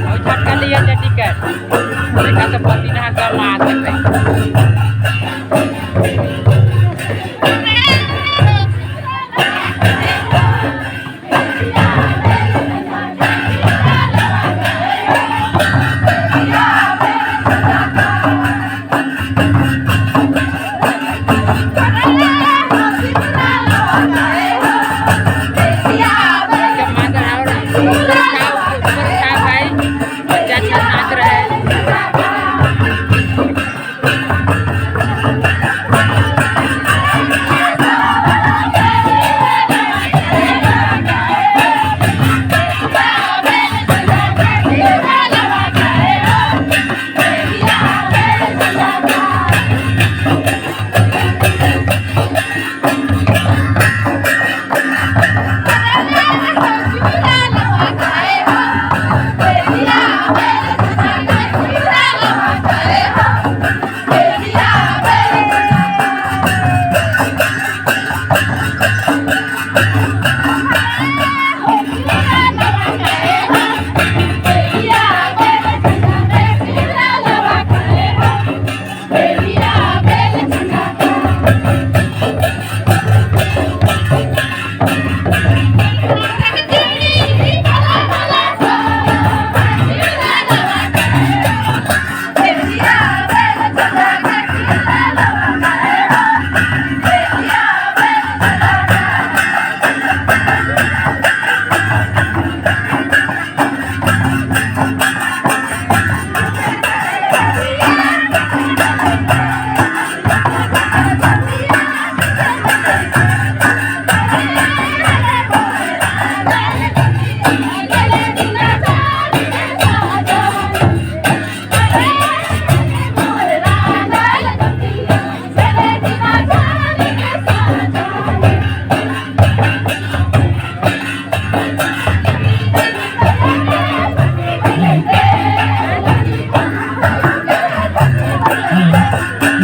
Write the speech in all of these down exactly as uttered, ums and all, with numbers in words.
अउ झटका ले आ जा टिकट। देखा तो पसीना ह गम आत हे।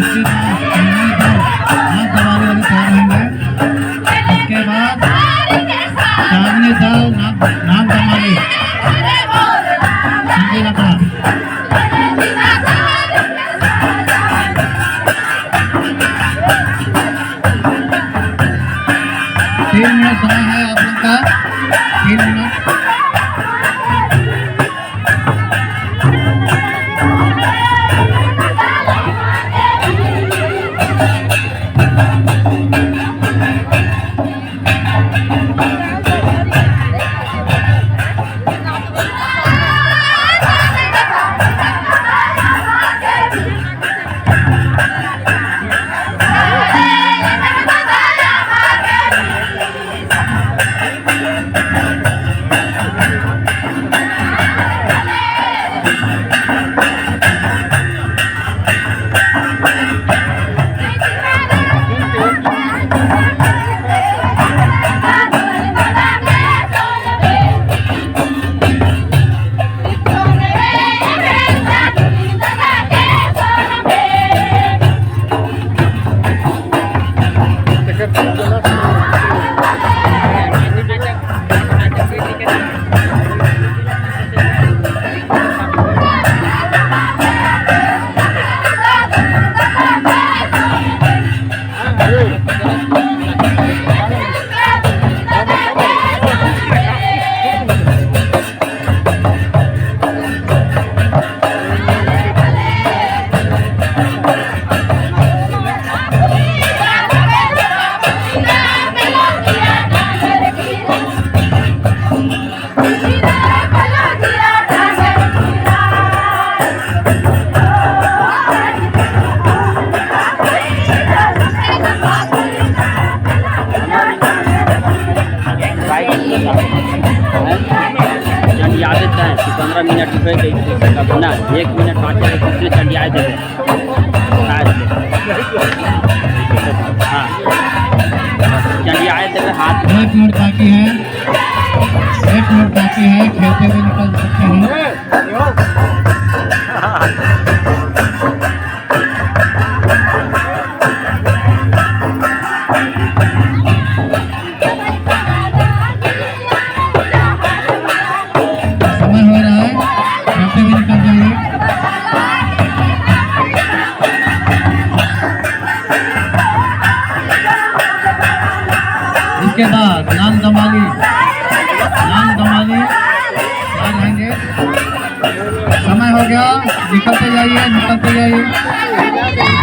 इसके बाद चांदनी दाव नाग दमाले वाली तैयार होंगे। इसके बाद चांदनी दाव नाग, नाग दमाले। संजय लकड़ा। तीन मिनट समय है आप लोग का, तीन मिनट। चंडियाते हैं कि पंद्रह मिनट रुके गई ना, एक मिनट बाकी है, दूसरे चंडियाए थे। हाँ, चंडियाए थे हाथ। एक मिनट बाकी है, एक मिनट बाकी है, खेलते हुए निकल सकते हैं। समय हो रहा है, खेलते हुए निकल जाइए। इसके बाद नान दमाली, नान दमाली आ रहेंगे। समय हो गया, निकलते जाइए, निकलते जाइए।